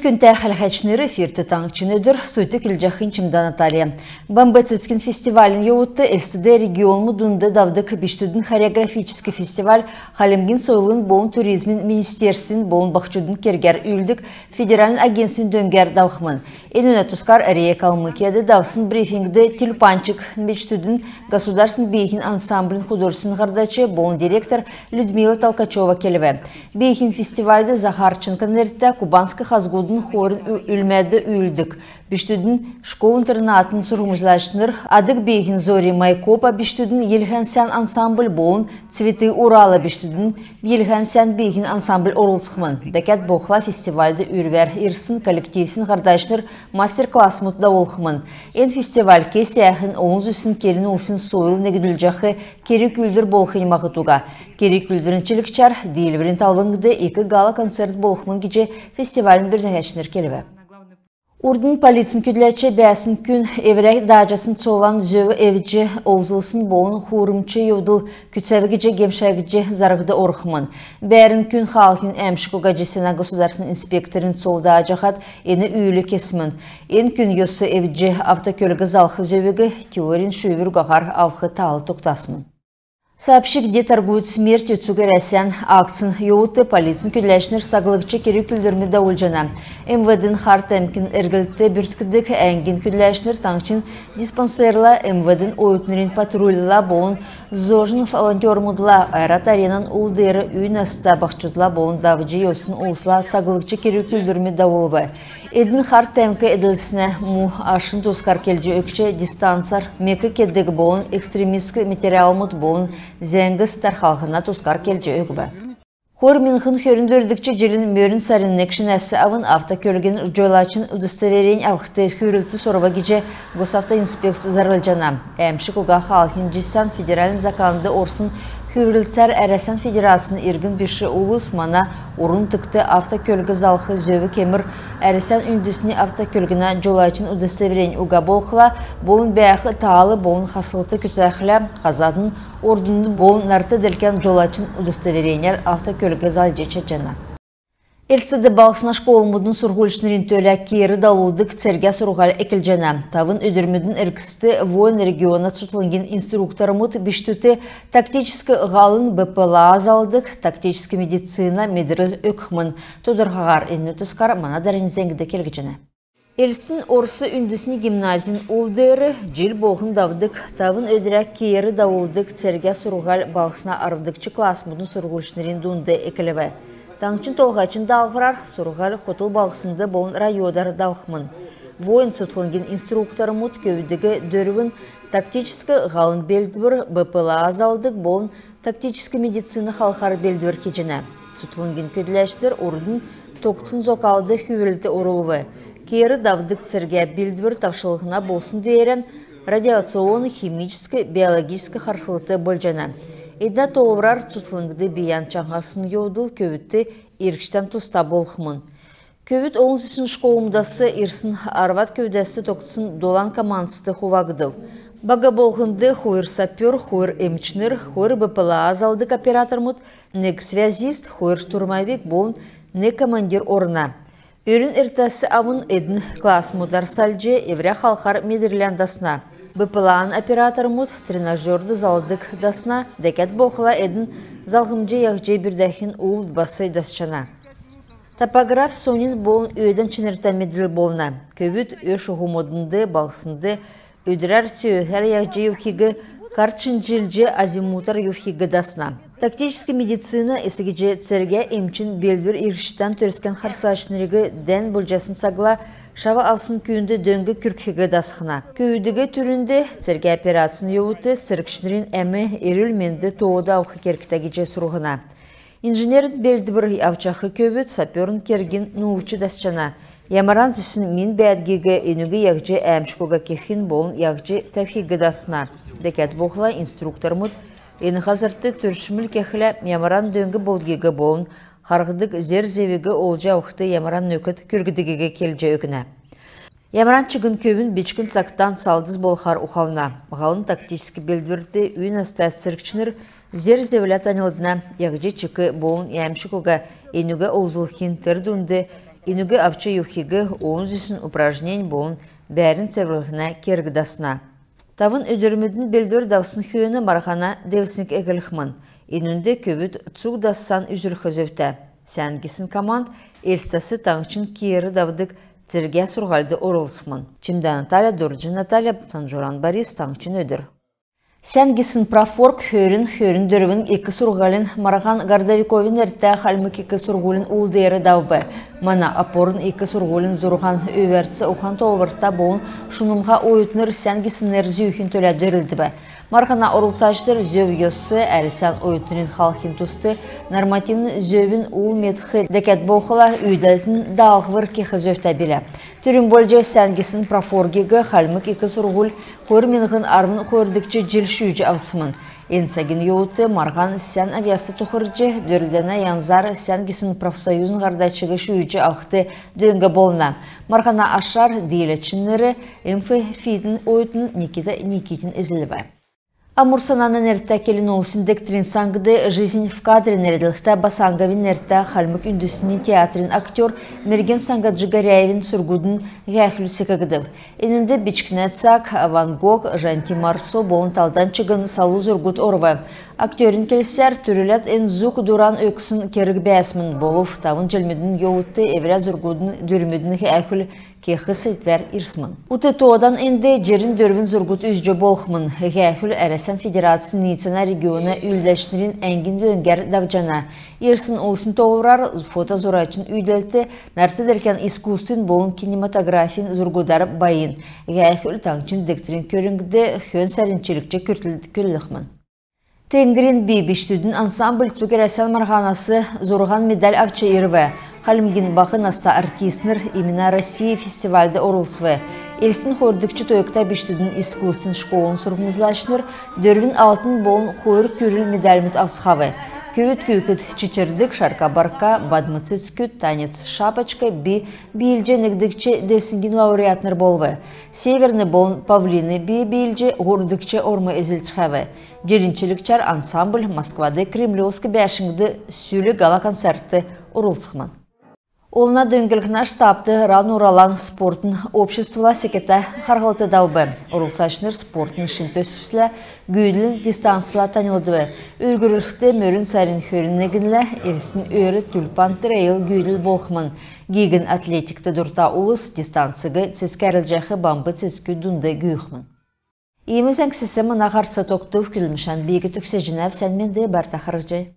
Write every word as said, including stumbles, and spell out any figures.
Күндтә хәләһәчнр, эфирт «Таңһчин өдр», студьд келҗәхнь Чимдә Наталья. Бамб цецгин фестивалин йовудт Элстд регионмуд дунд давдг бичкдүдин хореографическ фестиваль Хальмгин сойлын болн туризмин министерствин болн баһчудын кергәр үүлддг федеральн агентствин дөңгәр давхмн. Энүнә тускар РИА Калмыкияд давсн брифингд «Тюльпанчик» бичкдүдин государственн бииһин ансамблин художественн һардач болн директор Людмила Толкачева келв. Бииһин фестивальд Захарченкон нертә Кубанск хазгудын хорин ү-, үлмәд үүлддг бичкдүдин школ-интернатын сурһмҗлачнр, «Адг бииһин зори» Майкопа бичкдүдин йилһән сән ансамбль болн «Цветы Урала» бичкдүдин йилһән сән бииһин ансамбль орлцхмн. Дәкәд болхла фестивальд үрвәр ирсн коллективсин һардачнр мастер-классмуд давулхмн. Эн фестиваль кесг сәәхн, олн зүсн келн улсин сойл негдүлҗәх керг-үүлдвр болхнь маһд уга. Керг-үүлдврин чилгчәр Диилврин талвңд ик гала-концерт болхмн гиҗ фестивалин бүрдәһәчнр келв. Урднь полицин көдләч бәәсн күн эврә дааҗасн цолан зөв эвдҗ олзлсн болн хуурмч йовдл күцәв гиҗ гемшәгдҗ зарһд орхмн. Бәәрн күн хаалһин әәмшг уга җисәнә государственн инспекторин цол дааҗаһад эн үүл кесмн. Эн күн йос эвдҗ автокөлг залх зөвиг теорин шүүвр угаһар авх таал тогтасмн. «Сообщи, где торгуют смертью» цуг Әрәсән акцин йовудт полицин көдләчнр саглгч керг-үүлдврмүд давулҗана. МВД-н Хар тәмкин эрглт бүрткдг әңгин көдләчнр таңһчин диспансерла, МВД-н оютнрин патрульла болн ЗОЖ-ин волонтермудла «Ойрат Аренан» ул деер үй наста баһчудла болн давҗ йовсн улсла саглгч керг-үүлдврмүд давулв. Эдн хар тәмк эдлснә му ашин тускар келҗ өгч, дистанцар мек кедг болн экстремистск материалмуд болн зәңгс тархалһна тускар келҗ өгв. Хойр миңһн хөрн дөрвдгч җилин мөрн сарин нег шинәс авн автокөлгин җолачин удостоверень авхд хүврлт сорв гиҗ Госавтоинспекц зарлҗана. Әәмшг уга хаалһин җисән федеральн законд орсн хүврлтсәр Әрәсән Федерацин иргн биш улс мана орн-нутгт автокөлг залх зөв кемр Әрәсән үндсни автокөлгнә җолачин удостоверень уга болхла болн бәәх таал болн хаслт күцәхлә, хазадын ордунд болн нарт делкән җолачин удостоверенияр автокөлг залҗ чадҗана. Элстд балһсна школмудын сурһульчнрин төлә кеер давулдг цергә сурһуль эклҗәнә. Тавн өдрмүдин эргцд «Воин» региона цутхлңгин инструктормуд бичкдүдт тактическ һалын, БПЛА залдг, тактическ медицина медрл өгхмн. Тодрхаһар энүнә тускар мана дарани зәңгд келгдҗәнә. Элстин орс үндсни гимназин ул деер җил болһн давдг тавн өдрә кеер давулдг цергә сурһуль балһсна арвдгч классмудын сурһульчнрин дунд эклв. Таңһчин Толһачин даалһврар сурһуль хотл балһснд болн районар давхмн. «Воин» цутхлңгин инструктормуд көвүдиг дөрвн: тактическ һалын белдвр, БПЛА залдг болн тактическ медицина халхар белдвр кеҗәнә. Цутхлңгин көдләчнр урднь тогтсн зокалд хүврлт орулв. Кеер давдг цергә белдвр тавшлһна болсн деерән радиационн, химическ, биологическ харслт болҗана. Эднә тоолврар цутхлңд бийән чаңһасн йовдл көвүдт иргчдән туста болхмн. Көвүд олн зүсн школмудас ирсн арвад көвүдәс тогтсн долан командст хувагдв. Баг болһнд хойр сапёр, хойр эмчнр, хойр БПЛА залдг оператормуд, нег связист, хойр штурмовик болн нег командир орна. Өрүн эртәс авн эдн классмудар салҗ, эврә халхар медрлән дасна. БПЛА-н оператормуд тренажерд залдг дасна, дәкәд болхла эдн залһмҗ яһҗ бүрдәхин улд бас дасчана. Топографь соньн болн өөдән чинртә медрл болна. Көвүд ө-шуһу моднд, балһснд өдрәр, сөөһәр яһҗ йовхиг, карт шинҗлҗ, азимутар йовхиг дасна. Тактическ медицина, эс гиҗ цергә эмчин белдвр иргчдән Төрскән харсачнриг дән болҗасн цагла шав авсн күүнд дөң күргхиг дасхна. Көвүдиг түрүнд цергә операцин йовудт цергчнрин әм, эрүл-менд тоод авх кергтә гиҗ сурһна. Инженерн белдвр авчах көвүд сапёрн кергин нуувч дасчана. Ямаран зүсн мин бәәдгиг, энүг яһҗ әәмшг уга кехин болн яһҗ тәвхиг дасна. Дәкәд болхла инструктормуд эн һазрт түршмл кехлә ямаран дөң болдгиг болн харһдг зер-зевиг олҗ авхд ямаран нөкд күргдгиг келҗ өгнә. Ямаран чигн көвүн бичкн цагтан салдс болхар ухална. Һалын тактическ белдврт үй наста цергчнр зер-зевлә таньлдна, яһҗ чик болн әәмшг уга энүг олзлхин, тер дунд Энүг авч йовхиг олн зүсн упражнень болн бәәрн цеврллһнә керг дасна. Тавн өдрмүдин белдвр давсн хөөн марһана девсңг эклхмн. Энүнд көвүд цуг дассан үзүлх зөвтә. Сән гисн команд Элстәс таңһчин кеер давдг цергә сурһульд орлцхмн. Чимдә Наталья, Дорҗ Наталья, Санҗуран Борис, «Таңһчин өдр». Сән гисн профорг хөрн хөрн дөрвн ик сурһулин марһан Городовиковин нертә Хальмг ик сурһулин ул деер давв. Мана опорн ик сурһулин зурһан өвәрц ухан-тоолврта болн шунмһа оютнр сән гисн нер зүүхин төлә дөрлдв. Марһана орлцачнр зөв-йос, Әрәсән оютнрин халхин туст нормативн зөвин ул медх, дәкәд болхла үүдәлтин даалһвр кех зөвтә билә. Түрүн болҗ сән гисн профоргиг Хальмг ик сурһуль хойр миңһн арвн хойрдгч җил шүүҗ авсмн. Эн цагин йовудт марһан сән авъяст тохрҗ, дөрлдәнә янзар сән гисн профсоюзин һардачиг шүүҗ авхд дөң болна. Марһана ашар дииләчнр МФ-ФИД-ин оютн Никита Никитин эзлв. Амур-Сананын нертә келн улсин дегтрин саңд «Жизнь в кадре» нерәдлһтә Басанговин нертә Хальмг үндсн театрин актер Мерген Сангаджи-Горяевин зургудын һәәхүл секгдв. Энүнд «Бичкнә цаг», «Ван Гог», «Жанти Марсо» болн талдан чигн салу зургуд орв. Актерин келсәр, түрүләд эн зуг дуран өгсн керг бәәсмн, болв тавн җилмүдин йовудт эврә зургудын дүрмүдин һәәхүл кех седвәр ирсмн. Ут тоодан энд җирн дөрвн зургуд үзҗ болхмн. Һәәхүл Әрәсән Федерацин ниицәнә региона үүлдәчнрин әңгин дөңгәр давҗана. Ирсн улсин тоолврар, фотозурачин үүдәлт нарт-делкән искусствин болн кинематографин зургудар байн. Һәәхүл таңһчин дегтрин көрңгд хөн сарин чилгч күртл көдлхмн. «Теңгрин би» бичкдүдин ансамбль цуг Әрәсән марһанас зурһан медаль авч ирв. Хальмгин баһ наста артистнр «Имена России» фестивальд орлцв. Элстин хойрдгч тойгта бичкдүдин искусствин школын сурһмҗлачнр дөрвн алтн болн хойр күрл медальмуд авцхав. Көвүд күүкд «Чичрдг», «Шарка-барка», «Бадм цецгүд», «Танец с шапочкой», «Би биилҗ» негдгч девсңгин лауреатнр болв. «Северный» болн «Павлины» би биилҗ һурвдгч орм эзлцхәв. Җирн чилгчәр ансамбль Москвад Кремлевск бәәшңд сүл гала-концертд орлцхмн. Олна дөңнлһнә штабд «Ран Уралан» спортын обществла секәтә харһлт давв. Орлцачнр спортын шин төсвслә, гүүдлин дистанцла таньлдв. Үлгүрлхд, мөрн сарин хөрн негнлә Элстин өөр «Тюльпан трейл» гүүдл болхмн. Гиигн атлетикд дурта улс дистанциг цецгәрлҗәх бамб цецгүд дунд гүүхмн. Иим зәңгсәс мана һарц тогтв. Көдлмшән би төгсәҗәнәв. Сән менд бәәтн, харһий.